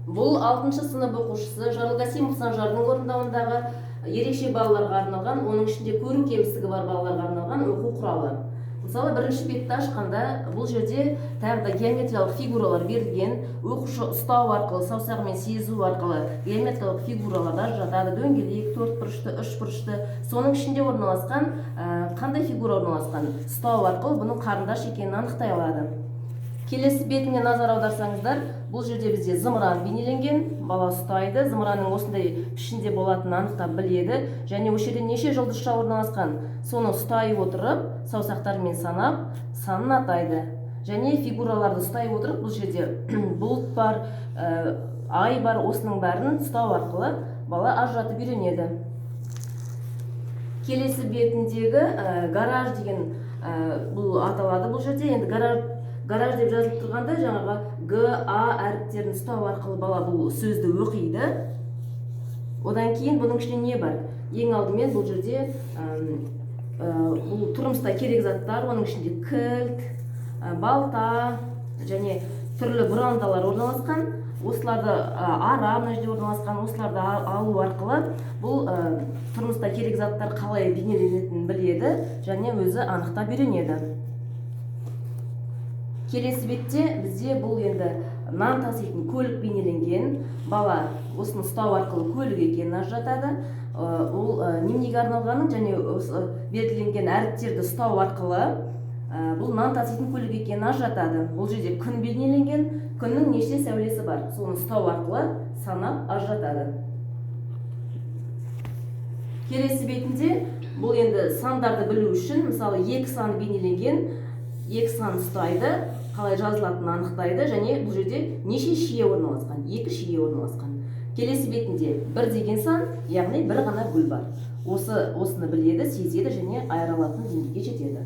Бұл алтыншы сынып оқушысы Жарылғасимов Санжардың орындауындағы ерекше балаларға арналған, оның ішінде көру кемістігі бар балаларға арналған оқу құралы. Мысалы, бірінші бетті ашқанда, бұл жерде тағы да геометриялық фигуралар берілген. Оқушы ұстау арқылы, саусағымен сезу арқылы геометриялық фигураларды ажыратады: дөңгелек, төртбұрышты, үшбұрышты. Соның ішінде орналасқан қандай фигура орналасқан, ұстау арқылы бұның қарындаш екенін анықтай алады. Келесі бетіне назар аударсаңыздар, бұл жерде бізде зымыран бейнеленген. Бала ұстайды, зымыранның осындай пішінде болатынын анықтап біледі және осы жерде неше жұлдызша орналасқан, соны ұстай отырып, саусақтарымен санап, санын атайды. Және фигураларды ұстай отырып, бұл жерде бұлт бар, ай бар, осының бәрін ұстау арқылы бала ажыратып үйренеді. Келесі бетіндегі гараж деген бұл аталады. Бұл жерде енді гараж, гараж деп жазылып тұрғанда, жаңағы Г, А әріптерін ұстау арқылы бала бұл сөзді оқиды. Одан кейін бұның ішінде не бар? Ең алдымен бұл жерде бұл тұрмыста керек заттар, оның ішінде кілт, балта және түрлі бұрандалар орналасқан. Осыларды, ара мына жерде орналасқан, осыларды алу арқылы бұл тұрмыста керек заттар қалай бейнеленетінін біледі және өзі анықтап үйренеді. Келесі бетте бізде бұл енді нан таситын көлік бейнеленген. Бала осыны ұстау арқылы көлік екенін ажыратады. Ол неменеге арналғанын және осы белгіленген әріптерді ұстау арқылы бұл нан таситын көлік екенін ажыратады. Бұл жерде күн бейнеленген, күннің неше сәулесі бар, соны ұстау арқылы санап ажыратады. Келесі бетінде бұл енді сандарды білу үшін, мысалы, екі саны бейнеленген. Екі сан ұстайды, қалай жазылатынын анықтайды және бұл жерде неше шие орналасқан? Екі шие орналасқан. Келесі бетінде бір деген сан, яғни бір ғана гүл бар. Осыны біледі, сезеді және айыра алатын деңгейге жетеді.